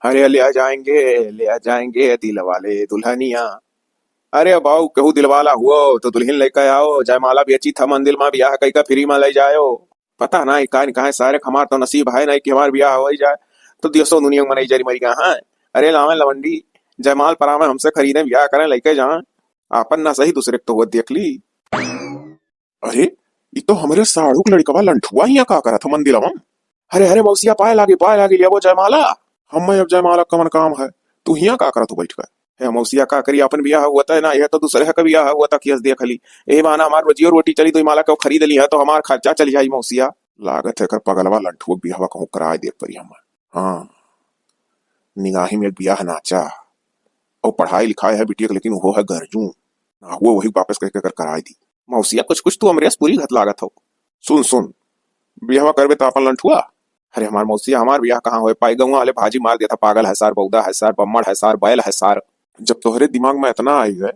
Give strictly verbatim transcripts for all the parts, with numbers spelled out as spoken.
अरे ले आ जाएंगे, ले आ जाएंगे दिल वाले दुल्हनिया। अरे बाऊ, केहू दिलवाला हुओ तो दुल्हन लेके आओ, जयमाला बेची था मंदिर मा, बियाह कई का फ्री मा ले जाओ। पता ना का कहाँ सारे, हमार तो नसीब है नहीं कि हमार बियाह हो ही जाए, तो देशों दुनिया में नहीं जरी मरी गया है। अरे लावे लवंडी, जयमाल परावे हमसे खरीदे, बियाह करें, लेके जाए, आपन ना सही दूसरे के तो हुआ देख ली। अरे, ई तो हमरे साढ़ू के लड़कवा लंठुआ हियां का करत ह मंदिरवा में? अरे, अरे, मौसिया, पाए लागे, पाए लागे, लियावो जयमाला। हम्मे अब जयमाला कवन काम है? तू हियां का करत हो बैठ कर? हे मौसिया, का करी, आपन बियाह हुआ था ना, यह तो दूसरे का बियाह हुआ था, कियस देख ली। यही बहाना हमार रोजियो रोटी चली, तो ई माला के खरीद ली है, तो हमार खर्चा चली जाई मौसिया। लागत है एकर पगलवा लंठुआ बियाहवा कहूँ कराए दे परी हमार। हाँ, निगाही में एक बियाह नाचा, और पढ़ाई लिखाई है बिटिया के, लेकिन वो है गरजू, ना हुआ वही वापस कह के कर कराए दी। मौसिया, कुछ कुछ तू हमरे से बुरी घत लागत हो। सुन सुन, बियाहवा करबे त आपन लंठुआ। अरे हमार मौसिया, हमार बियाह कहाँ होए पाई, गौवा वाले भाजी मार देता, पागल है सार, बौदा है सार, बम्मड़ है सार, बैल है सार। जब तोहरे दिमाग में इतना आई है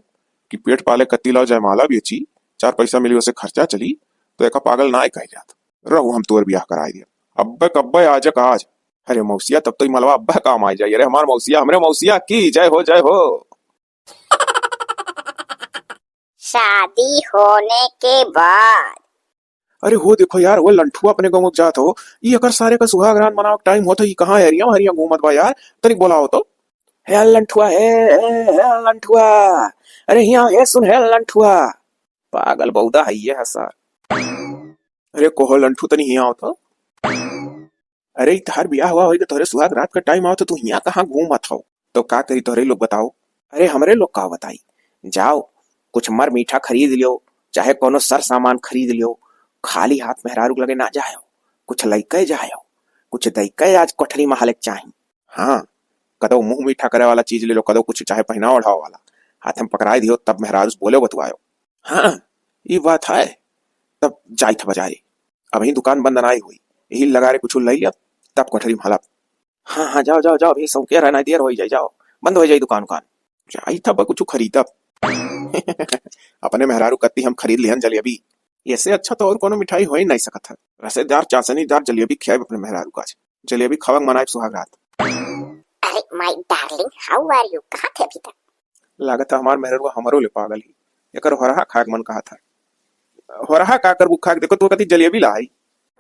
कि पेट पाले कत्ती लाओ जयमाला बेची, चार पैसा मिली उसे खर्चा चली, तो एका पागल ना कह जात। रहू हम तोर बियाह कराए दिया, अब्बे कब्बे आज का आज। अरे मौसिया, तब तो ई मलवा अब्बे काम आ जाई। अरे हमार मौसिया, हमरे मौसिया की जय हो, जय हो। शादी होने के बाद। अरे हो देखो यार, वो लंठुआ अपने गाँव में जात हो, ई अकर सारे का सुहाग रात मनावे के टाइम होत है, ई कहाँ हरिया हरिया घूमत बा यार, तनिक बोलाओ तो। हे लंठुआ, हे, हे, हे लंठुआ, अरे हियाँ, हे सुन, हे लंठुआ। पागल बौदा है ये है सार। अरे कोहो लंठू, तनी हियाँ आओ तो। अरे, ई तोहर बियाह हुआ होई तो तोहरे सुहाग रात का टाइम आओ तो तू हियाँ कहाँ घूमत हो? तो का करी तोहरे लोग बताओ? अरे, हमरे लोग का बताई? जाओ, कुछ मर मीठा खरीद लियो, चाहे कोनो सर सामान खरीद लियो, खाली हाथ मेहरारू के लगे ना जायो, कुछ लइके जायो, कुछ दइके आज कोठरी में हाले के चाही। हाँ, कदो मुँह मीठा करे वाला चीज ले लो, कदो कुछ चाहे पहिना ओढ़ावे वाला, हाथ में पकड़ाई दियो, तब मेहरारू से बोले बतुआयो। हाँ, ई बात है। तब जाई था बाजारे, अबहीं दुकान बंद नाई हुई, यही लगारे कुछ लई लिया, तब कोठरी में हालब। हाँ, हाँ, जाओ, जाओ, जाओ, अभी सौंके रह, नाई देर होई जाई, जाओ, बंद होई जाई दुकान उकान। जाई था बा कुछ खरीदब। अपने मेहरारू कत्ती हम खरीद लिहन जलेबी। ऐसे अच्छा तो और कोनो मिठाई हो ही नहीं सकत है। रसेदार, चाशनीदार जलेबी खियाब अपने मेहरारू का आज। जलेबी खावा के मनाइब सुहाग रात। अरे my darling, how are you? कहाँ थे अभी तक? लागत है हमार मेहररुआ हमरो ले पागल ही। एकर होरहा खाए के मन कहत है। होरहा का करबू खा के? देखो तो कती जलेबी लाई।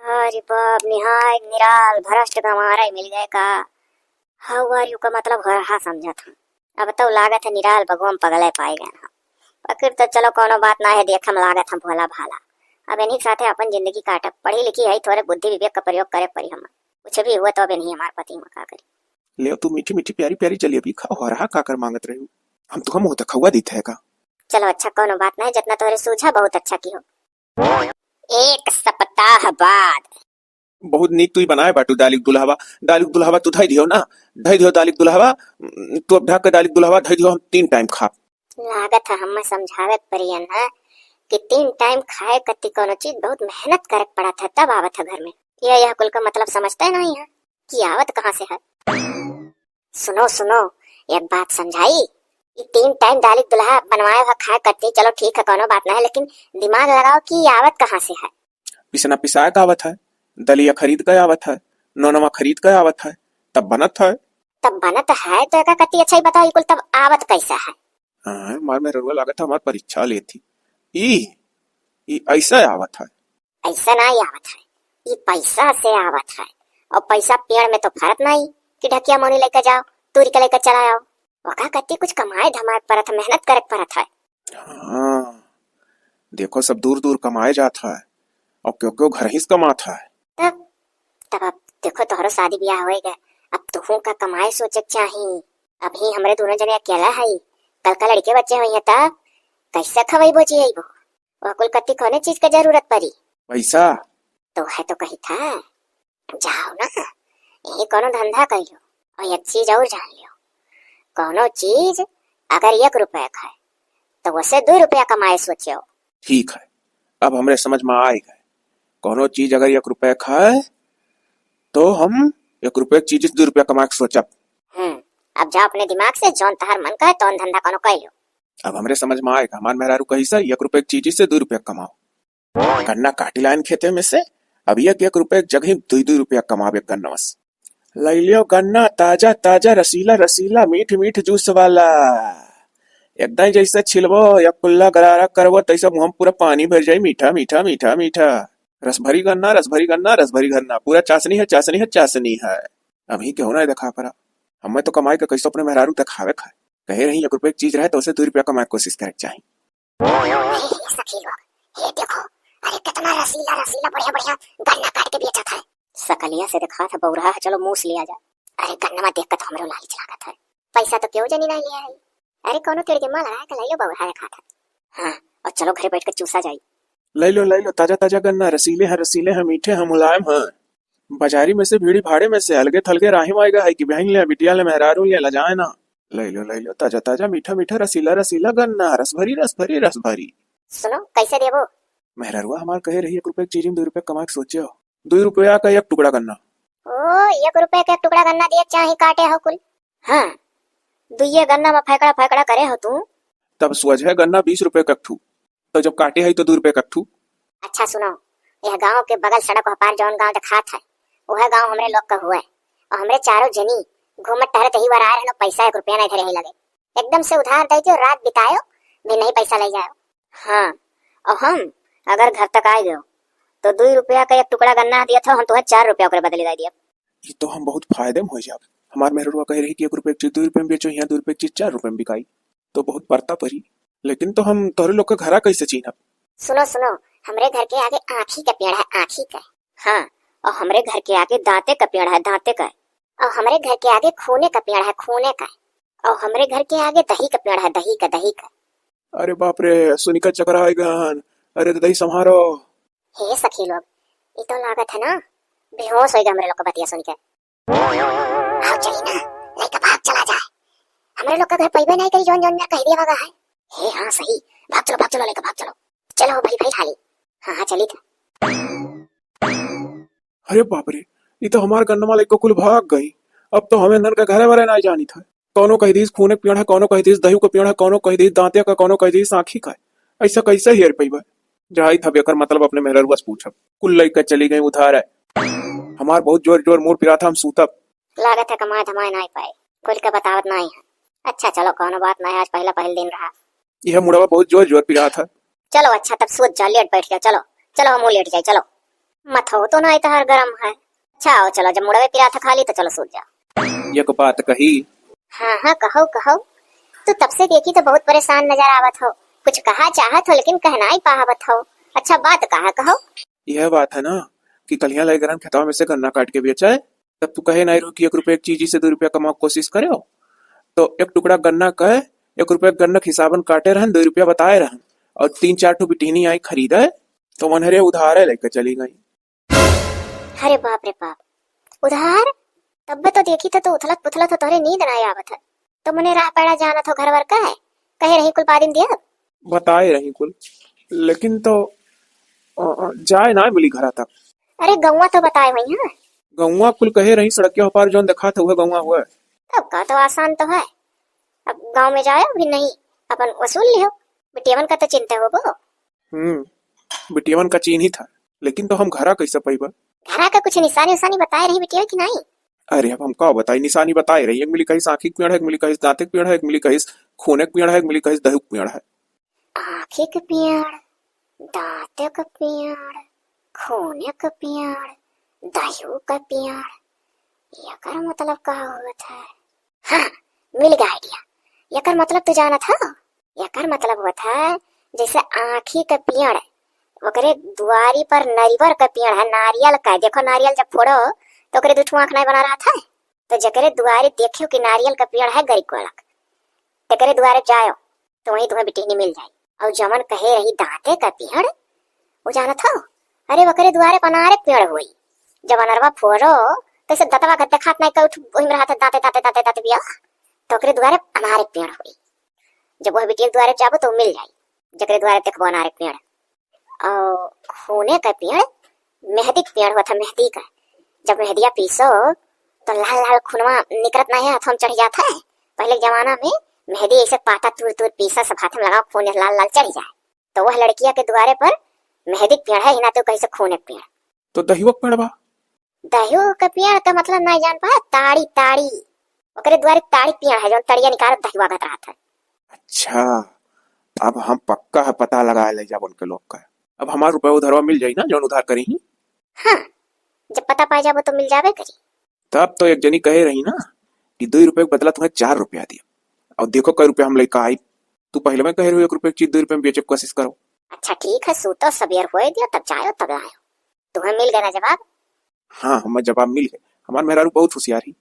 अरे बाप, निहाय निराल भ्रष्ट गंवारा मिल गए का? How are you का मतलब होरहा समझत हूँ। अब तो लागत है निराल बगवा में पगले पाए गए हम। आखिर तो चलो कोनो बात ना है, देखम लागत हम भोला भाला। अब इन्हीं के साथे अपन जिंदगी काटब। पढ़ी लिखी है, थोड़े बुद्धि विवेक का प्रयोग करे पड़ी हम। कुछ भी हुआ तो अब इन्हीं हमार पति में का करी। ले तू मीठी मीठी प्यारी प्यारी जलेबी खा, होरहा काकर मांगत रहू। हम तुका मुंह तक खवा देते है का? चलो अच्छा, कोनो बात नहीं, जितना तोहरे सूझा बहुत अच्छा की हो। एक सप्ताह बाद। बहुत नीक तू ही बनाए बाटू दालिक दुल्हवा। दालिक दुल्हवा तू धई दियो ना, धई दियो दालिक दुल्हवा। तू अब ढक के दालिक दुल्हवा धई दियो, हम तीन टाइम खाब। लागत है हमें समझावे के परियन है कि तीन टाइम खाए कत्ती कोनो चीज बहुत मेहनत करे के पड़त है, तब आवत है घर में। ये यह कुल का मतलब समझते नहीं है कि आवत कहाँ से है। सुनो, सुनो, एक बात समझाई। ई तीन टाइम दालिक दुल्हा बनवाए हुआ खाए करती, चलो ठीक है, कोनो बात ना है, लेकिन दिमाग लगाओ कि ई आवत कहाँ से है। पिसना पिसाए का आवत है, दलिया खरीद के आवत है, नोनवा खरीद के आवत है, तब बनत है। तब बनत है तो एका कत्ती अच्छा ही बताओ, ई कुल तब आवत कैसा है? हाँ, मार में रउआ लागत है हमार परीक्षा लेती। ई, ई ऐसा आवत है। ऐसा नहीं आवत है, ई पैसा से आवत है। और पैसा पेड़ में तो फरत नहीं कि ढकिया मोनी लेके जाओ, तूरी के लेके चला आओ। ओका कत्ती कुछ कमाए धमाए परत है, मेहनत करे के परत है। हाँ, देखो सब दूर दूर कमाए जात है और क्यों क्यों घर ही से कमात है। तब, तब अब देखो तोहरो शादी ब्याह होए गए, अब तुहू का कमाए सोचे के चाही। अभी हमरे दोनों जने अकेला है, कल का लड़के बच्चे होइहैं तब कैसे खवैबो जियैबो? वह कुल कत्ती कौने चीज के जरूरत पड़ी? पैसा। तो है तो कही था, जाओ ना, यही कोनो धंधा कर लो। और एक चीज और जान लियो, कोनो चीज अगर एक रुपया का है, तो वसे दो रुपया कमाए सोचो। ठीक है, अब हमरे समझ में आए गए, कोनो चीज अगर एक रुपया का है, तो हम एक रुपया की चीज से दो रुपया कमा के सोचब। हम्म, अब जाओ अपने दिमाग से, जौन तहार मन का है, तौन धंधा कोनो कर लो। अब हमरे समझ में आए, हमार मेहरारू कही सा, एक रुपया की चीज से दो रुपया कमाओ। गन्ना काटी लाइन खेते में से, अब एक एक रुपया की जगह दुई दुई रुपया कमावे गन्ना से। लइलियो गन्ना ताजा ताजा, रसीला रसीला, मीठ मीठ जूस वाला। एकदम जैसे छिलबो या कुल्ला गरारा करबो, तैसे मुँह में पूरा पानी भर जाई, मीठा मीठा मीठा मीठा। रसभरी गन्ना, रसभरी गन्ना, रसभरी गन्ना, पूरा चासनी है, चासनी है, चासनी है। अबहीं केहू ना देखा परा। हमें तो कमाई के कैसो अपने मेहरारू देखावे खाए। कहे रही एक रुपये के चीज रहे तो उसे दो रुपया कमाए के कोशिश करे के चाही। अरे, हे सखी लोग, हे देखो, अरे कितना रसीला रसीला बढ़िया बढ़िया गन्ना काट के बेचत है। सकलिया से देखा था बौरा है, चलो मूस लिया जाए। अरे गन्नवा देख के तो हमरो लालच लागत है, पैसा तो केहू जनी नहीं लिया है। अरे कोनो तेरे के माँ लगा के लाइलो बौरा है खात है। हाँ, और चलो घरे बैठ के चूसा जाई। लइलो लइलो ताजा ताजा गन्ना, रसीले हैं रसीले हैं, मीठे हैं मुलायम हैं। बाजारी में से भीड़ी भाड़े में से अलगे थलगे राही मायगा है कि बहन ले बिटिया ले मेहरारू ले लजाए ना। लइलो लइलो ताजा ताजा मीठा मीठा रसीला रसीला गन्ना, रसभरी रसभरी रसभरी। सुनो, कैसे देबो? मेहरारुआ हमार कहे रही एक रुपये के चीज में दो रुपये कमाए के सोचे हो। दो रुपया का एक टुकड़ा गन्ना। ओ, एक रुपये का एक टुकड़ा गन्ना दिए चाही काटे हो कुल। हाँ, दुइये गन्ना में फैकड़ा फैकड़ा करे हो तू। तब सोझे गन्ना बीस रुपये का एक ठू, तो जब काटे है तो दो रुपये का एक ठू। अच्छा सुनो, यह गांव के बगल सड़क पार जौन गांव देखात है, वह गांव हमरे लोग का हुआ है। और हमरे चारों जनी घूमत टहरत यही बार आ रहे, पैसा एक रुपया नहीं धरे ही लगे। एकदम से उधार दे दियो, रात बितायो, भी नहीं पैसा ले जाओ। हाँ, और हम अगर घर तक आ गयो तो दो रुपया का एक टुकड़ा गन्ना दिया था, हम तुम्हें चार रुपया ओकरे बदले दे दिया। ये तो हम बहुत फायदे में हो जाब। हमार मेहररुआ कहे रही कि एक रुपये की चीज दो रुपये में बेचो, यहाँ दो रुपये की चीज चार रुपये में बिकाई, तो बहुत परता परी। लेकिन तो हम तोहरे लोग के घरा कैसे चीन्हब? सुनो सुनो, हमरे घर के आगे आँखी का पेड़ है, आँखी का। हाँ, और हमरे घर के आगे दांते का पेड़ है, दांते का। और हमरे घर के आगे खूने का पेड़ है, खूने का। और हमरे घर के आगे दही का पेड़ है, दही का, दही का। अरे बाप रे, सुनिका चकरा है गन। अरे दही संभारो। हे सखी लोग, ई तो लागत है ना, बेहोश होइगा हमरे लोग का बतिया सुनिका। आओ चली ना, लइका भाग चला जाए। हमरे लोग का घर पइबे नहीं करी, जौन जौन मेरा कह दिया भागा है। हे हाँ सही, भाग चलो, भाग चलो, लइका भाग चलो। चलो भाई, भाई खाली। हाँ हाँ चली था। अरे बाप रे, ई तो हमार गन्नमा लइका कुल भाग गई। अब तो हमें नन का घरे वरे नहीं जानी था। कौनो कह दीस खूने के पेड़ है, कौनो कह दीस दही का पेड़ है, कौनो कह दीस दांते का, कौनो कह दीस आँखी का। ऐसा कैसे हेर पइबा? जाई था बेकर मतलब अपने मेहररुआ से पूछब। कुल लइका चली गई उधार है। हमार बहुत जोर जोर मुड़ पिरा था, हम सूतब। लागत है कमाए धमाए नहीं पाए, कुल का बतावत नहीं है। अच्छा चलो कौनो बात नहीं, आज पहला पहल दिन रहा। यह मुड़वा बहुत जोर जोर पिरा था। चलो अच्छा तब सूत जा, लेट बैठ गया, चलो। चलो हम लेट जाए, चलो। मथो तो नहीं तहर गरम है। अच्छा आओ चलो, जब मुड़वे पिरा था खाली तो चलो सूत जा। ये को बात कही। हाँ हाँ कहो कहो, तू तब से देखी तो बहुत परेशान नजर आवत हो, कुछ कहा चाहत हो लेकिन कह नहीं पावत हो। अच्छा बात कहा कहो। यह बात है ना कि कलिया लइका गरन खेतवा में से गन्ना काट के बेचा है, तब तू कहे नहीं रहो कि एक रुपये एक चीज से दो रुपया कमाओ कोशिश करे हो। तो एक टुकड़ा गन्ना कहे, एक रुपये गन्ना के हिसाबन काटे रहन, दो रुपया बताए रहन, और तीन चार ठो बिटिहनी आई खरीदे, तो मनहरे उधारे लेके चली गई। अरे बाप रे बाप, उधार? तब तो देखी तो, तो उथलत पुथलत हो, तोहरे नींद ना आवत है, तो मने राह पैड़ा जानत हो घर वर का है, कहे रही कुल पादिन दिया। बताए रही कुल, लेकिन तो, अ, अ, जाए ना मिली घरा तक। अरे गौवा तो बताए हुई है। गौवा कुल कहे रही सड़किया पार जौन देखात हुआ गौवा हुआ। तब का तो आसान तो है, अब गांव में जाए भी नहीं, अपन वसूल लियो, बिटियावन का तो चिंता हो वो। हम्म, बिटियावन का चीन्ही था, लेकिन तो हम घरा कैसे पैबा? घरा का कुछ निशानी उशानी बताए रही बिटिया कि नहीं? अरे अब हम का बताई, निशानी बताए रही, एक मिली कहिस आँखी के पेड़ है, एक मिली कहिस दांते के पेड़ है, एक मिली कहिस खूने के पेड़ है, एक मिली कहिस दही के पेड़ है। आँखी के पेड़, दांते के पेड़, खूने के पेड़, दही के पेड़, एकर मतलब का होत है? हाँ, मिल गया आइडिया। एकर मतलब तू जानत हो? एकर मतलब होत है, जैसे आँखी के पेड़, ओकरे दुआरी पर नरिवर के पेड़ है, नारियल का। देखो नारियल जब फोड़ो तो ओकरे दू ठो आँख नहीं बना रहत है, तो जकरे दुआरे देखियो कि नारियल का पेड़ है गरी कोलक, तेकरे दुआरे जायो तो वहीं तुम्हें बिटिहनी मिल जाई। और जवन कहे रही दांते का पेड़, वो जानत हो? अरे वकरे दुआरे पर अनारे के पेड़ होई। जब अनरवा फोड़ो तो ऐसे दतवा घट देखात नहीं, कउठ वही में रहत है, दांते दांते दांते दांते बिया, तो ओकरे दुआरे अनारे के पेड़ होई। जब वह बिटिया के दुआरे जाबो तो मिल जाई, जकरे दुआरे देखबो अनारे के पेड़। और खूने का पेड़ मेहंदी के पेड़ होत है, मेहंदी का। जब मेहंदिया पीसो तो लाल लाल खूनवा निकरत नहीं है, हाथों में चढ़ जात है। पहले के जमाना में मेहंदी ऐसे पाता तूर तूर पीसा, सब हाथ में लगाओ, खून लाल लाल चढ़ जाए। तो वह लड़किया के दुआरे पर मेहंदी के पेड़ है ही ना, तो कैसे खूने के पेड़। तो दहिवा के पेड़ बा? दहियो के पेड़ के मतलब नाहीं जान पाए, ताड़ी, ताड़ी। ओकरे दुआरे ताड़ी पेड़ है, जौन तड़िया निकालत दहियो आगत रहत है। अच्छा, अब हम पक्का है पता लगाए ले जाब उनके लोग का। अब हमार रुपया उधरवा मिल जाई ना, जौन उधार करी ही। हाँ, जब पता पाए जाबो तो मिल जाबे करी। तब तो एक जनी कहे रही ना कि दुई रुपये के बदला तुम्हें चार रुपया दिया। और देखो कई रुपया हम लेके आई। तू पहले में कहे रही एक रुपये की चीज दुई रुपये में बेचे के कोशिश करो। अच्छा ठीक है, सूतो सबेर होए दियो, तब जायो तब लायो। तुम्हें मिल गया ना जवाब? हाँ, हमें जवाब मिल गए। हमार मेहरारू बहुत होशियार ही।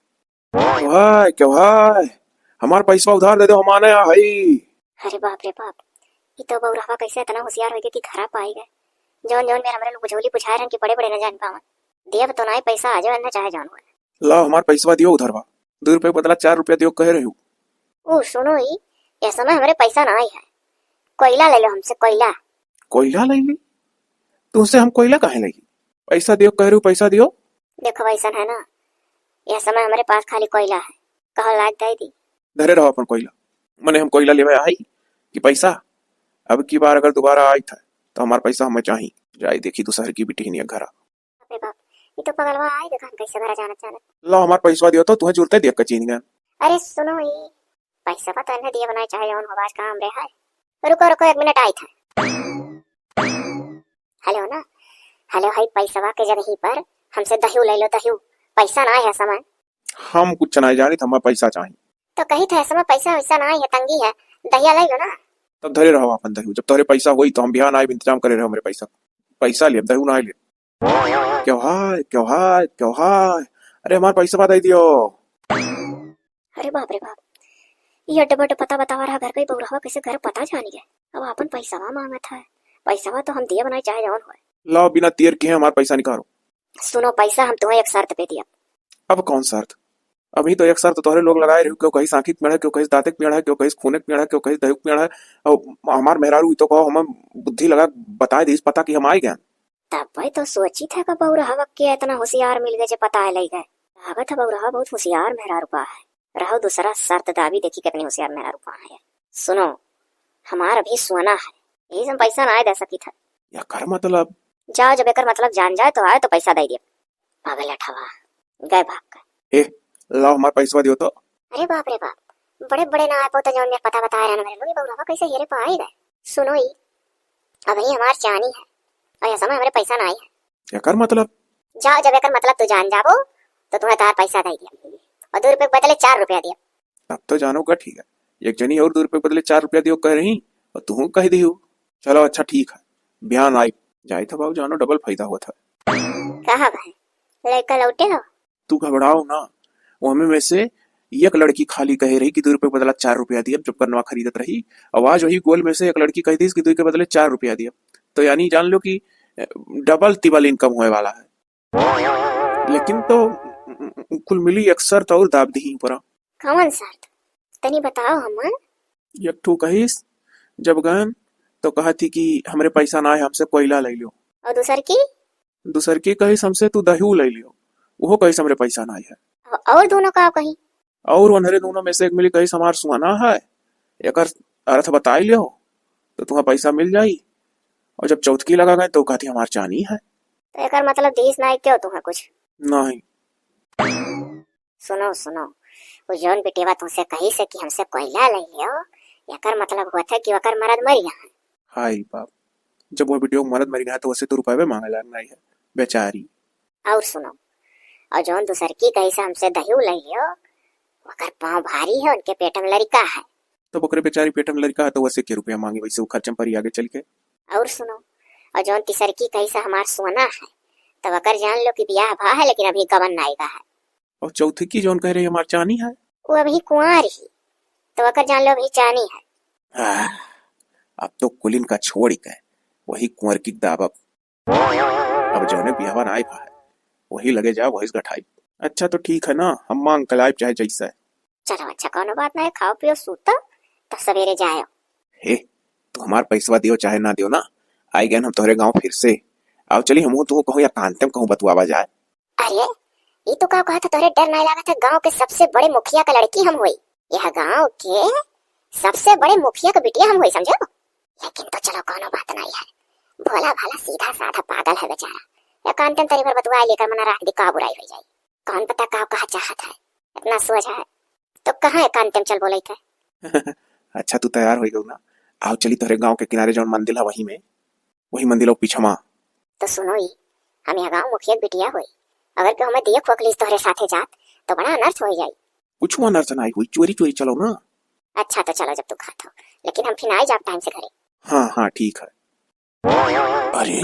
क्यों है, क्यों है? हमार पैसवा उधार दे दो, हम आने आ हई। अरे बाप रे बाप, ई तो बउरहवा कैसे इतना होशियार होइगे कि धरा पाई गए। जौन जौन बेर हमरे लोग बुझौली बुझाए रहन कि बड़े बड़े न जान पावन। देब तो नाई पैसा, आ जाओ ना चाहे जौन होए। लाओ हमार पैसवा दियो उधारवा, दुई रुपये के बदला चार रुपया दियो कहे रही हूँ। ऊ सुनो ई, यह समय हमरे पैसा नाई है, कोयला ले लो हमसे, कोयला। कोयला ले ली? तुमसे हम कोयला काहे लेगी? पैसा दियो कह रही हूँ, पैसा दियो। देखो वैसन है ना, यह समय हमरे पास खाली कोयला है, कहो लाग दे दी। धरे रहो अपन कोयला, मने हम कोयला लेवे आई कि पैसा? अब की बार अगर दोबारा आई था तो हमार पैसा हमें चाही। जाई देखी दूसर की बिटिहनिया घरा। बाप रे बाप, ई तो पगलवा आई देखा हम कैसे घरा जानत जानत। लो हमार पैसवा दियो तो तुहे जुरते देख के चीन गए। अरे सुनो ई, पैसवा तो इन्हें दिए बनाए चाहे जौन हो, आज काम रे है। रुको रुको एक मिनट आई था। हेलो ना, हेलो, हई पैसवा के जगह पर हमसे दहियो ले लो, दहियो। पैसा ना है समय। हम कुछ नहीं जानी, हमें पैसा चाहिए। तो कही थे समय पैसा वैसा ना है, तंगी है, दहिया ले लो ना। तब धरे रहो अपन दहियो, जब तोहरे पैसा होई तो हम बिहान आए इंतजाम करे रहो हमरे पैसा। पैसा लिए दहियो ना ले। क्यों हाय, क्यों हाय, क्यों हाय? अरे हमार पैसवा दे दियो। अरे बाप रे बाप, ये अड्डे बड्डे पता बतावा रहा घर का ही बउरहवा, कैसे घर पता जानी है। अब अपन पैसवा मांगत है, पैसवा तो हम दिए बनाए चाहे जौन होए। लाओ बिना तेर के हमार पैसा निकालो। सुनो पैसा हम तुम्हें एक शर्त पे दिया। अब कौन शर्त? अभी तो एक शर्त तोहरे लोग लगाए रहे, क्यों कहीं सांखी के पेड़ है, क्यों कहीं दांते के पेड़ है, क्यों कहीं खूने के पेड़ है, क्यों कहीं दही के पेड़ है। और हमार मेहरारू ई तो कहो हमें बुद्धि लगा बताए दीस पता कि हम आए गए। तब भाई तो सोची था कि बउरहवा के इतना होशियार मिल गए जे पता है लई गए। लागत है बउरहवा बहुत होशियार मेहरारू बा है। रहो दूसरा शर्त दाबी, देखी कितनी होशियार मेहरारू बा है। सुनो, हमार अभी सोना है, यही से हम पैसा ना दे सकी था। एकर मतलब? जाओ, जब एकर मतलब जान जाए तो आए तो पैसा दे दिए। पागल अठवा, गए भाग के। ए, लाओ हमार पैसवा दियो तो। अरे बाप रे बाप, बड़े बड़े ना आए पाओ तो जौन मेरे पता बताए रहना मेरे लोग, बउरहवा कैसे हेरे पे आई गए। सुनो ई, अबही हमार चानी है और यह समय हमरे पैसा ना आई है। एकर मतलब? जाओ, जब एकर मतलब तू जान जाबो तो तुम्हें तार पैसा दे दिया और दो रुपये के बदले चार रुपया दिया। अब तो जानो गठी है, एक जनी और दो रुपये के बदले चार रुपया दियो कह रही और तू कह दियो। चलो अच्छा ठीक है, बिहान आई। जाई था बाबू जानो, डबल फायदा हुआ था। कहा भाई, लड़का लौटे हो? तू घबराओ ना, वो हमें में से एक लड़की खाली कहे रही कि दो रुपये के बदला चार रुपया दिया जब गन्नवा खरीदत रही। और आज वही गोल में से एक लड़की कह दी कि दो के बदले चार रुपया दिया। तो यानी जान लो कि, अ, डबल तिबल इनकम होए वाला है। लेकिन तो, उम, उम, कुल मिली एक शर्त और दाब दी ऊपरा। कौन शर्त? तनी बताओ हमन। एक ठो कहिस, जब गन तो कहा थी कि हमरे पैसा ना है, हमसे कोयला ले लियो। और दूसर की? दूसर की कहिस हमसे तू दहियो ले लियो, वो कहिस हमरे पैसा ना है। और दोनों का कही? और उन्हरे दोनों में से एक मिली कहिस हमार सुअना है, एकर अर्थ बताई लियो तो तुम्हें पैसा मिल जाई। और जब चौथकी लगा गए तो कहती हमार चानी है। तो एकर मतलब दीस ना है क्यों तुम्हें कुछ? नहीं। सुनो, सुनो, वो जौन बिटिया तुमसे कहिस कि हमसे कोयला ले लियो, एकर मतलब होत है कि ओकर मरद मर गया है। हाय बाप, जब वो बिटिया मरद मर गया है तो वैसे तो रुपये मांगे लाग नहीं है, बेचारी। और सुनो, और जौन दूसर की कहिस हमसे दहियो ले लियो, ओकर पाँव भारी है, उनके पेट में लड़का है। तब ओकरे बेचारी पेट में लड़का है तो वैसे के रुपया मांगे, वैसे वो खर्चम परी आगे चल के। और सुनो, और जौन तीसर की कहिस हमार सोना है, तब ओकर जान लो कि ब्याह भा है लेकिन अभी गवन नायगा है। और चौथकी जौन कह रही हमार चानी है। वो अभी कुंवार ही, तो ओकर जान लो अभी चानी है। आह, अब तो कुलिन का छोड़ के वही कुंवर की दाबब। अब जौने बियाहवा ना आइब है, वही लगे जाब, वही से गठाइब। अच्छा तो ठीक है ना, हम मांग के लाइब चाहे जैसे। चलो अच्छा, कौनो बात ना है, खाओ पियो, सूतो, तब सवेरे जायो। हे, तू हमार पैसवा दियो चाहे ना दियो ना, आई गए हम तोहरे गाँव फिर से। आओ चली, हमहू तू कहूँ या कांते में कहूँ बतुआवा जाए। अरे, ई तो का कहा था, तोहरे डर ना लागत है? गांव के सबसे बड़े मुखिया का लड़की हम होई। यह गांव के सबसे बड़े मुखिया का बिटिया हम होई, समझो? लेकिन तो चलो, कोनो बात नहीं है, भोला भाला सीधा साधा पागल है बेचारा, एकांते में तरी भर बतुआइ लेकर मना राख दी, का बुराई होइ जाई। कौन पता का कहा चाहत है, इतना सोझ है तो कहाँ एकांते में चल बोलत है। अच्छा, तू तैयार होइ गउ ना, आओ चली तोहरे गाँव के किनारे जौन मंदिर है वही में, वही मंदिर और पीछे माँ। तो सुनो ई, हम यह गाँव मुखिया के बिटिया होई, अगर केहू हमें देख ओख लीस तोहरे साथे जात तो बड़ा अनर्थ होइ जाई। कुछ अनर्थ नाई होई, चोरी चोरी चलो ना। अच्छा तो चलो जब तू कहत हो, लेकिन हम फिर आई जाब टाइम से घरे। हाँ हाँ ठीक है। अरे,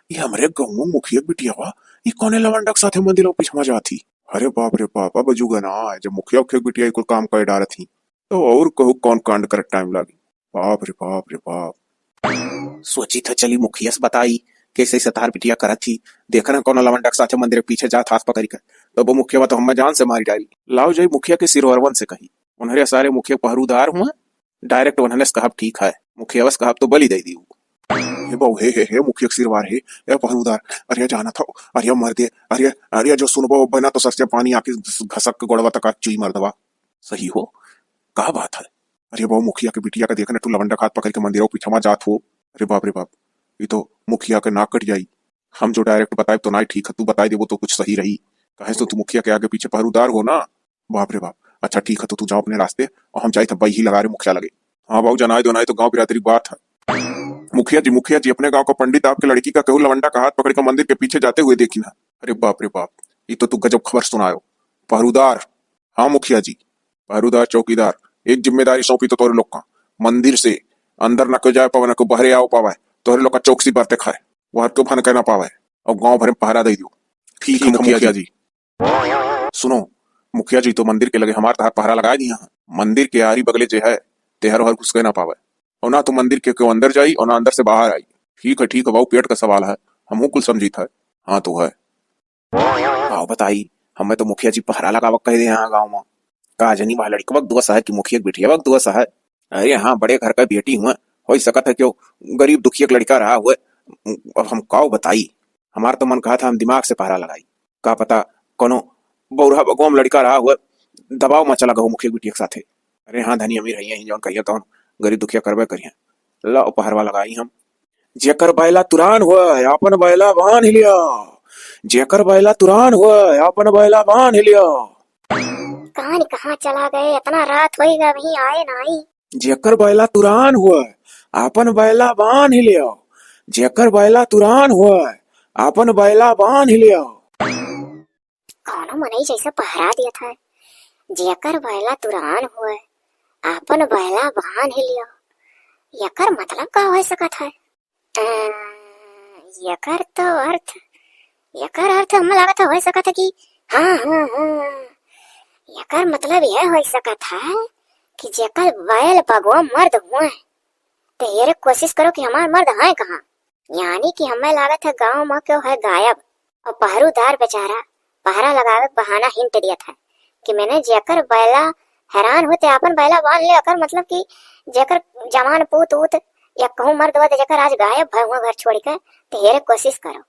ये हमरे गाँव मुखिया के बिटिया बा, ये कौने लवंडा के साथे मंदिर और पीछे जात ही? अरे बाप रे बाप, अब जुगना है, जब मुखिया के बिटिया कुल काम कर डारत ही तो और कहू कौन कांड करे टाइम लागी। बाप रे बाप रे बाप। सोची था चली मुखिया से बताई, कैसे सतार बिटिया करत ही, देखना कौन लवंडा के साथे मंदिर के पीछे जात हाथ पकड़ के, तो वो मुखिया तो हमें जान से मारी डाली। लाओ जाई मुखिया के सिरवरवन से कही, उन्हरे सारे मुखिया पहरूदार हुआ, डायरेक्ट उन्हने से कहब ठीक है, मुखिया से कहब तो बलि दे दी। हे बाऊ, हे, हे, हे, मुखिया के सिरवार हे, ए पहरूदार, अरे जाना था, अरे मर दे, अरे, अरे जो सुनबो बना तो सर से पानी आके घसक के गोड़वा तक चुई मर दवा। सही हो, का बात है? अरे बाऊ, मुखिया के बिटिया का देखने तू लवंडा हाथ पकड़ के मंदिरों पीछे जात हो। अरे बाप रे बाप, ये तो मुखिया के नाक कट जाई। हम जो डायरेक्ट बताए तो ना ठीक है, तू बताई देबो तो कुछ सही रही। काहे से तू मुखिया के आगे पीछे पहरूदार हो ना। बाप रे बाप। अच्छा ठीक है, तो तू जाओ अपने रास्ते और हम जाइत है बही लगा रे मुखिया लगे। हाँ बाबू, जनाए दो, नाई तो गाँव बिरादरी बात है। मुखिया जी, मुखिया जी, अपने गाँव का पंडित आपके लड़की का केहू लवंडा का हाथ पकड़ के मंदिर के पीछे जाते हुए देखी ना। अरे बाप रे बाप, ये तो तू गजब खबर सुनायो। पहरुदार, हाँ मुखिया जी, पहरुदार चौकीदार, एक जिम्मेदारी सौंपी तो तोरे लोग का, मंदिर से अंदर ना कोई जाए पावे, ना कोई बहरे आओ पावे, तोरे लोग का चौकसी बरते खाए, वह तो भन के ना पावे, और गाँव भर में पहरा दे दियो। ठीक है मुखिया जी। सुनो, मुखिया जी तो मंदिर के लगे हमार तहार पहरा लगाए दिया है। मंदिर के आरी बगले जे है, तेहर ओहर घुस के ना पावे। और ना तो मंदिर के केहू अंदर जाई और ना अंदर से बाहर आई। ठीक है, ठीक है बाबू, पेट का सवाल है, हमहू कुल समझीत है। हाँ तो है। आओ बताई, हमें तो मुखिया जी पहरा लगावक कह दे यहाँ गाँव में। का जनी वह लड़कवा के दोष है कि मुखिया के बिटिया के दोष है? अरे हाँ, बड़े घर का बेटी हुआ, हो सकत है क्यों गरीब दुखिया के लड़का रहा हुआ। अब हम काव बताई, हमार तो मन कहा था हम दिमाग से पहरा लगाई। का पता कोनो बौरहा बगवा में लड़का रहा हुआ, दबाव मचा लगा हो मुखिया बिटिया के साथे। अरे हाँ धनी, अमीर है यही जौन कहिया तौन गरीब दुखिया करबे करिया। ला पहरवा लगाई हम। जेकर बैला तुरान हुआ, आपन बैला बांध लिया। जेकर बैला तुरान हुआ, आपन बैला बांध लिया। कहाँ न कहाँ चला गए, इतना रात होई गा, अभी आए नाई। जेकर बैला तुरान हुआ, आपन बैला बांध लियो। जेकर बैला तुरान हुआ, आपन बैला बांध लियो। कौनो मनई जैसे पहरा दिया था, जेकर बैला तुरान हुआ, आपन बैला बांध लियो। एकर मतलब का हो सकत है? अ, एकर तो अर्थ, एकर अर्थ हमें लागत है हो सकत है कि, हाँ, हाँ, हाँ, एकर मतलब यह हो सकत है कि जेकर बैल बगवा मर्द हुए, तो ये रे कोशिश करो कि हमार मर्द हैं कहाँ। यानी कि हमें लागत है गाँव में क्यों है गायब, और पहरुदार बेचारा पहरा लगावे के बहाना हिंट दिया था कि मैंने जेकर बैला हैरान होते आपन बैला बांध ले, एकर मतलब कि जेकर जवान पूत ऊत या कहूँ मर्द वर्द जेकर आज गायब भय हुआ घर छोड़ के, तो हेरे कोशिश करो।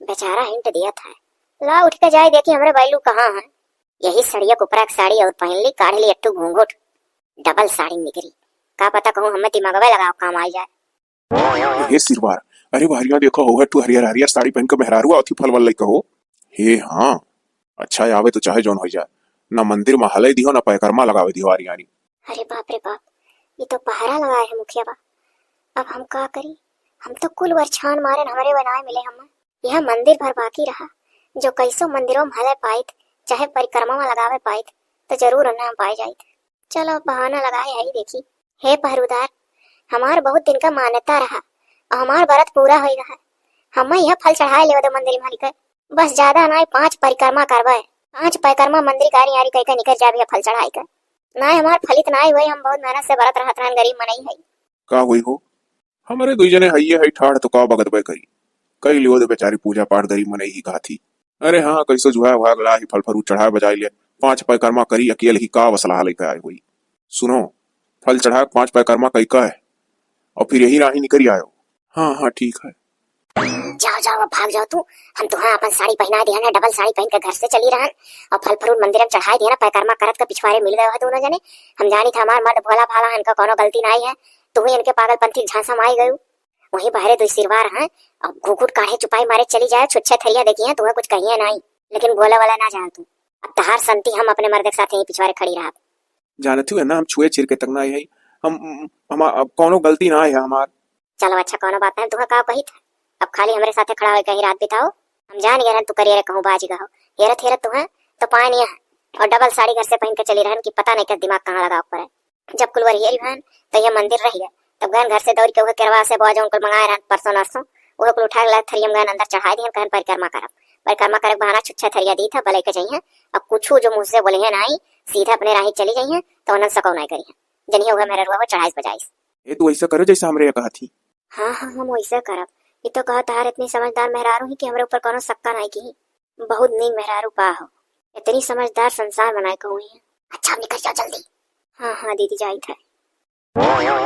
बेचारा हिंट दिया था। ला उठ के जाए देखी हमरे बैलू कहाँ है। यही सड़िया के ऊपरा के साड़ी और पहन ली, काढ़ ली अट्टू घूंघट, डबल साड़ी निकरी। का पता कहूँ हमें दिमागवे लगाओ काम आई जाए। हे सिरवार, अरे बहरिया देखो हो, है तू हरियर हरियर साड़ी पहन के मेहरारू आवत ही फल वल लइका हो। हे हाँ, अच्छा आवे तो चाहे जौन हो जाए, ना मंदिर में हले दिहो ना पैकरमा लगावे दिहो आरी आरी। अरे बाप रे बाप, ये तो पहरा लगाए है मुखिया बा। अब हम का करी, हम तो कुल वरछान मारन हमरे बनाए मिले हम। यह मंदिर भर बाकी रहा, जो कैसो मंदिरों में हले पाइत, चाहे परिक्रमा में लगावे पाइत, तो जरूर उन्हें हम पाए जाइत। चलो बहाना लगाए है देखी। हे पहरुदार, हमार बहुत दिन का मान्यता रहा और हमार व्रत पूरा होई रहा। हमें यह फल चढ़ाए लेवे दो मंदिर मालिक, बस ज्यादा नाई, पांच परिक्रमा करबे, पांच परिक्रमा मंदिर के आरी आरी कइके निकल जाबे यह फल चढ़ाई के। नाई हमार फलित नाई हुई, हम बहुत मेहनत से व्रत रहत रहन, गरीब मनई है। का हुई हो, हमरे दुई जने हइये हई ठाढ़ तो का बगदबे करी, कई लियो दे बेचारी पूजा पाठ गरीब मनई ही कहा थी। अरे हाँ, कैसो जुहा वहा गड़ा ही फल फरूट चढ़ाए बजाए ले, पांच परिक्रमा करी अकेल ही का वसलाह लेके आए हुई। सुनो, फल चढ़ाए पांच परिक्रमा कई का है, और फिर यही राही निकरी आयो। हाँ हाँ ठीक है। जाओ जाओ अब भाग जाओ तू, हम तुहा अपन साड़ी पहना दिया ना, डबल साड़ी पहन के घर से चली रहन, और फल फरूट मंदिर में चढ़ाए दिया ना, परिक्रमा करत के पिछवारे मिल गए हो दोनों जने। हम जानी था हमार मर्द भोला भाला है, इनका कोनो गलती नाई है, तू ही इनके पागलपंथी के झांसा में आई गयू। वहीं बहरे दुई सिरवार हैं, अब घुघुट काढ़े चुपाई मारे चली जाए, छुच्छे थरिया देखिहैं, तुहैं कुछ कहिहैं नाहीं, लेकिन बोले वाला ना जाए तू। अब तहार संती हम अपने मर्द के साथ यहीं पिछवारे खड़ी रहब। जानत हुए ना, हम छुए चिर के तक ना आई है, हम, हम, अब कौनो गलती ना है हमार। चलो अच्छा, कौनो बात नहीं, तुहैं का कही था, अब खाली हमरे साथे खड़ा होके ही रात बिताओ। हम जान गए रहन तू करिए रे कहूँ बाज गहो। हेरत हेरत तुहैं तो पाए नहीं है, और डबल साड़ी घर से पहन के चली रहन कि पता नहीं का दिमाग कहाँ लगा ऊपर है। जब कुल वरियरी भन, तो यह मंदिर रह गए। तब गन घर से दौड़ के वह केरवा से बौआ जौन कुल मंगाए रहन परसों नरसों, वह कुल उठा के लाए थरियम गन अंदर चढ़ाए दिहन, कहन परिक्रमा करब। परिक्रमा करे के बहाना छुच्छा थरिया दी था, बलई के जइहैं। अब कुछ जो मुँह से बोलिहैं नाहीं, सीधा अपने राही चली जइहैं, तो उन्हन सकौ नाहीं करिहैं। जनिहैं वह मेहररुआ वो चढ़ाइस बजाइस। ए, तू ऐसा करे जैसे हमरे ये कहत ही। हाँ, हाँ, हम वैसे करब। ये तो कहत हार इतनी समझदार मेहरारू ही कि हमरे ऊपर कौनो शक्का नाहीं की। बहुत नीक मेहरारू पा हो। इतनी समझदार संसार बनाए कहूँ ही। अच्छा, निकल जाओ जल्दी। हाँ, हाँ, दीदी, जाइत है।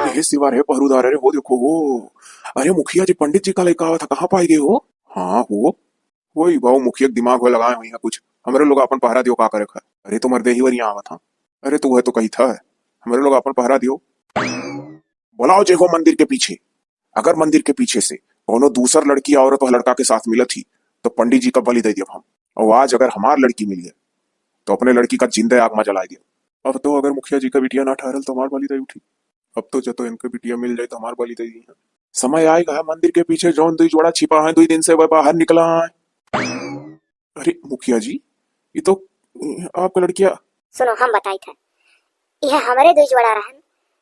हे सिरवार, हे पहरुदार, अरे हो देखो हो। अरे मुखिया जी, पंडित जी का लइका आवत है, कहाँ पाई गए हो? हाँ हो। वही बाऊ मुखिया के दिमाग हो लगाए हुई है कुछ। हमरे लोग अपन पहरा दियो का करे खा। अरे तो मर्दे ही वरिया आवत हाँ। अरे तो वह तो कही था, हमरे लोग अपन पहरा दियो। बुलाओ जे हो मंदिर के पीछे। अगर मंदिर के पीछे से कौनो दूसर लड़की औरत वह लड़का के साथ मिलत ही, तो पंडित जी का बलि दे दियब हम। और आज अगर हमार लड़की मिल गए, तो अपने लड़की का जिंदा आग में जलाए दियब। अब तो अगर मुखिया जी का बिटिया ना ठहरल, तो हमार बलि दे उठी। अब तो जतो इनके बिटिया मिल जाए, तो हमार बलि दे दी। समय आएगा है, मंदिर के पीछे जौन दुई जोड़ा छिपा है, दुई दिन से वह बाहर निकला है। अरे मुखिया जी, ये तो, अ, आपका लड़किया। सुनो, हम बताई थे, यह हमरे दुई जोड़ा रहन,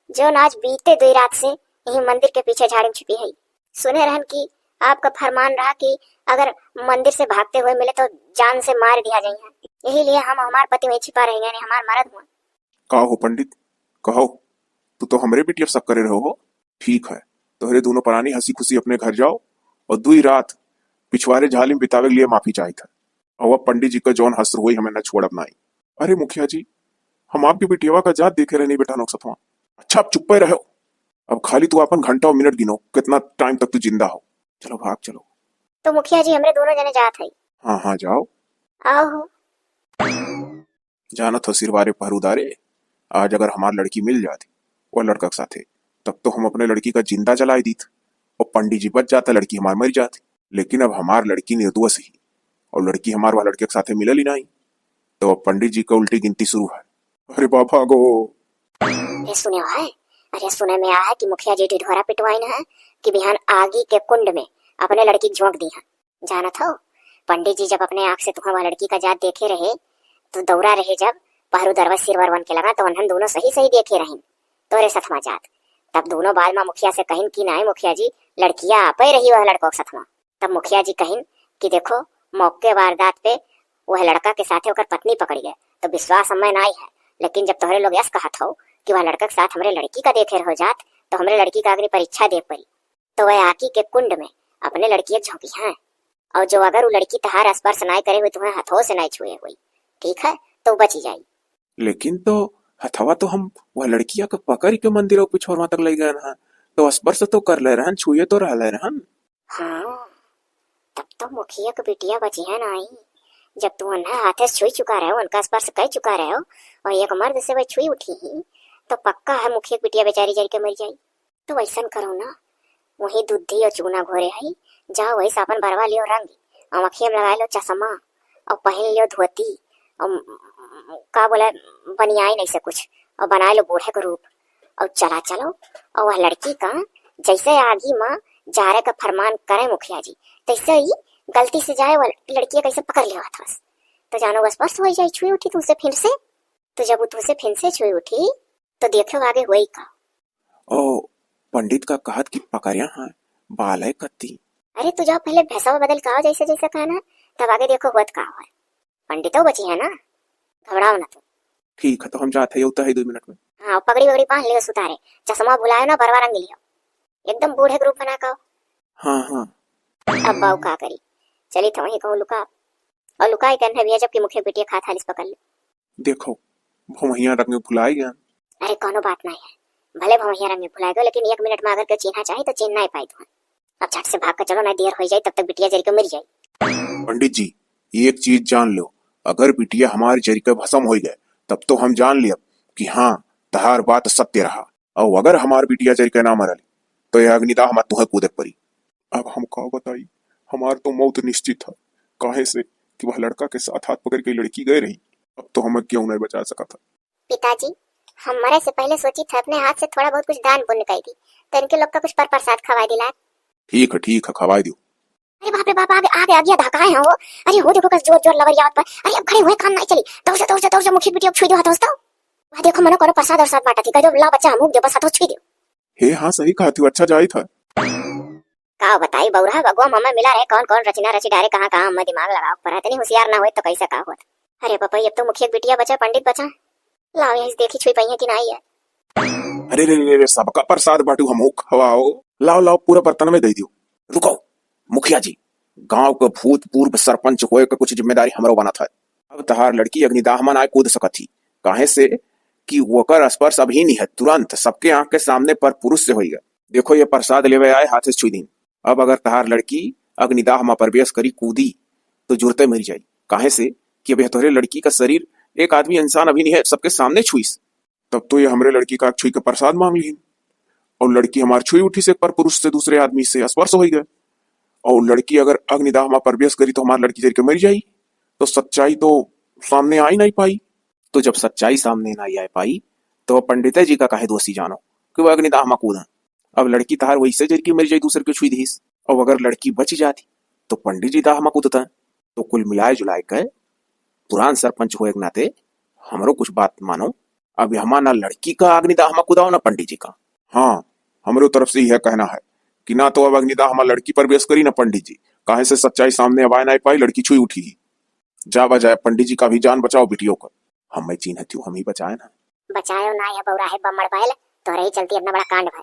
जो आज बीते दुई रात से यही मंदिर के पीछे झाड़ी में छिपी है। सुने रहन कि आपका फरमान रहा कि अगर मंदिर से भागते हुए मिले तो जान से मार दिया जाइए। यही लिए हम, हमार पति वहीं छिपा रह गए, हमार मरद हुआ। का हो पंडित, कहो, तू तो हमरे बिटिया शक करे रहो हो। ठीक है, तोहरे दोनों परानी हंसी खुशी अपने घर जाओ और दुई रात पिछवारे झाली में बितावे के लिए माफी चाहित है। और अब पंडित जी का जौन हस्र होई, हमें न छोड़ब नाई। अरे मुखिया जी, हम आपके बिटियावा का जात देखे रहनी बेटा नौकसतवा। अच्छा, आप चुप्पे रहो। अब खाली तू अपन घंटा और मिनट गिनो, कितना टाइम तक तू जिंदा हो। चलो भाग चलो। तो मुखिया जी, हमरे दोनों जने जात है। हाँ, हाँ, जाओ। आओ हो। जानत हो सिरवारे पहरुदारे, आज अगर हमार लड़की मिल जाती वह लड़का के साथे, तब तो हम अपने लड़की का जिंदा जलाए दीत और पंडित जी बच जाता, लड़की हमार मर जाती। लेकिन अब हमार लड़की निर्दोष ही और लड़की हमार वह लड़के के साथे मिलल ही नाई, तो अब पंडित जी का उल्टी गिनती शुरू है। अरे बाबा गो। अरे सुने है, अरे सुने में आया है कि मुखिया जी ढिढोरा पिटवाइन है कि बिहान आगी के कुंड में अपने लड़की के झोंक दी है। जानत हो, पंडित जी जब अपने आँख से तुहैं वह लड़की का जात देखे रहे, तो दौरा रहे जब पहरुदरवा सिरवर बन के लगा, तो उन्हन दोनों सही सही देखे रहिन तोरे सथमा जात। तब दोनों बाद में मुखिया से कहिन कि नाई मुखिया जी, लड़किया आपे रही वह लड़कों के सथमा। तब मुखिया जी कहिन कि देखो, मौके वारदात पे वह लड़का के साथे ओकर पत्नी पकड़ गए, तो विश्वास हमें नाई है, लेकिन जब तोहरे लोग यस कहत हो कि वह लड़का के साथ हमरे लड़की का देखे रहो जात, तो हमरे लड़की का अग्नि परीक्षा दे पड़ी। तो वह आगी के कुंड में अपने लड़किया झोंकी हैं। और जो अगर वो लड़की तहार स्पर्श नाय करे हुई, तुम्हें हथों से नाय छुए हुई, ठीक है, तो बची जाई। लेकिन तो हथवा तो हम वह लड़किया के पकड़ के मंदिर और पिछोरवा तक ले गए हैं, तो स्पर्श तो कर ले रहन, छुए तो रह ले रहन। हाँ, तब तो मुखिया के बिटिया बची है नाई। जब तू उन्हें हाथे से छुई चुका रहे हो, उनका स्पर्श कर चुका रहे हो, और एक मर्द से वह छुई उठी ही, तो पक्का है मुखिया के बिटिया बेचारी जर के मर जाई। तो वैसन करो ना, वही दूधी और चूना घोरे है, जाओ वही से अपन बरवा लियो रंग, और अँखिया में लगाए लो चश्मा, और पहन लियो धोती, और का बोला, बनियाइन ऐसे कुछ, और बनाए लो बूढ़े के रूप, और चला चलो, और वह लड़की का जैसे आगी में जारे का फरमान करे मुखिया जी, तैसे ही गलती से जाए वह लड़किया कैसे पकड़ लियो हाथ से, तो जानो बस स्पर्श हो जाए, छुई उठी तुमसे फिर से। तो जब वो तुमसे फिर से छुई उठी, तो देखो आगे हुई का। ओ, पंडित का कहत कि पकड़िया हाँ, बालय कत्ती। अरे तू जाओ पहले भेसवा बदल के आओ, जैसे जैसे कहना, तब आगे देखो होत का हुआ। पंडितो बची है ना, घबराओ ना तू। ठीक है, तो हम जात है, उतर है दो मिनट में। हाँ, पगड़ी वगड़ी बांध लियो सुतारे, चश्मा भुलायो ना, बरवा रंग लियो, एकदम बूढ़े के रूप बना के आओ। हाँ, हाँ। अब बाऊ का करी, चली तो वहीं कहूँ लुका, और लुकाई के अन्हे भैया जबकि मुखिया बिटिया खात हालिस पकड़ ले। देखो, भवैया रंग भुलाई गया। अरे कौनो बात नहीं है, भले भवैया रंग भुलाई गयो, लेकिन एक मिनट में अगर कोई चिन्हा चाही तो चिन्ह नहीं पाई तुम। अब झट से भाग के चलो, नहीं देर हो जाए, तब तक बिटिया जरी के मर जाए। पंडित जी, एक चीज जान लो, अगर बिटिया हमार जरी के भस्म हो गए, तब तो हम जान लियब कि हाँ, तहार बात सत्य रहा। और अगर हमार बिटिया जरी के ना मरल, तो यह अग्निदाह मा तुहे कूदे परी। अब हम का बताई, हमार तो मौत निश्चित है, काहे से कि वह लड़का के साथ हाथ पकड़ के लड़की गए रही। अब तो हमें क्यों नहीं बचा सकत है। पिताजी, हम मरे से पहले सोची थे अपने हाथ से थोड़ा बहुत कुछ दान पुण्य कर दी, तो इनके लोग का कुछ पर प्रसाद खवाई दिला। ठीक है, ठीक है, खवाई दियो। अरे बाप रे बाप, आगे, आगे, आगे धकाए हैं वो। अरे हो देखो, कस जोर, जोर लवरिया पर। अरे अब खड़े हुए काम नहीं चली। दौड़ जा, दौड़ जा, दौड़ जा, मुखिया बिटिया छुई दो हाथों से तो। वह देखो, मनो करो प्रसाद और साथ बांटा थी। कह दो, "ला बच्चा, हम दे बस हाथों छुई दो।" हे हाँ, सही कहा थी, अच्छा जाई था। का बताई बौरा, बगुआ मामा मिला रहे, कौन, कौन रचना रची डारे, कहाँ, कहाँ हमें दिमाग लगाओ पर इतनी होशियार ना होए तो कैसे का होत। अरे पापा, अब तो मुखिया बिटिया बचा, पंडित बचा। लाओ, यहीं से देखी छुई पाई है कि नहीं है। अरे रे रे रे, सबका प्रसाद बाटू, हमहू खवाओ। लाओ, लाओ, पूरा बर्तन में दे दियो। रुको, मुखिया जी, गांव के भूतपूर्व सरपंच होए के कुछ जिम्मेदारी हमरो बनत है। अब तहार लड़की अग्निदाह में ना कूद सकत ही, काहे से कि ओकर स्पर्श अभी नहीं है, तुरंत सबके आंख के सामने पर पुरुष से होइगा। देखो, ये प्रसाद लेवे आए, हाथ से छुई दीन। अब अगर तहार लड़की अग्निदाह में प्रवेश करी, कूदी, तो जुरते मर जाई, काहे से कि अब यह तोहरे लड़की का शरीर एक आदमी इंसान अभी नहीं है, सबके सामने छुईस। तब तो ये हमरे लड़की का छुई के प्रसाद मांग लीन, और लड़की हमार छुई उठी से एक पर पुरुष से, दूसरे आदमी से स्पर्श हो गए, और लड़की अगर अग्निदाह में प्रवेश करी तो हमार लड़की जर के मर जाई, तो सच्चाई तो सामने आ ही नहीं पाई। तो जब सच्चाई सामने नहीं आ पाई, तो पंडित जी का काहे दोषी जानो कि वह अग्निदाह में कूदा। अब लड़की तहार वैसे जर के मर जाई, दूसर के छुई दीस, और अगर लड़की बच जाती तो पंडित जी दाह में कूदता। तो कुल मिलाए जुलाए के पुरान सरपंच होए के नाते हमरो कुछ बात मानो। अब हमार ना लड़की का अग्निदाह में कुदाओ ना पंडित जी का। हाँ, हमरो तरफ से यह कहना है कि ना तो अब अग्निदाह में लड़की प्रवेश करी ना पंडित जी, काहे से सच्चाई सामने अब आए ना पाई, लड़की छुई उठी ही। जा बजाए पंडित जी का भी जान बचाओ बिटियों का। हम मैं चीन्ह थी, हम ही बचाए ना। बचायो ना या बौरा है बम्मड़ बैल, तोहरे ही चलती इतना बड़ा कांड भाई।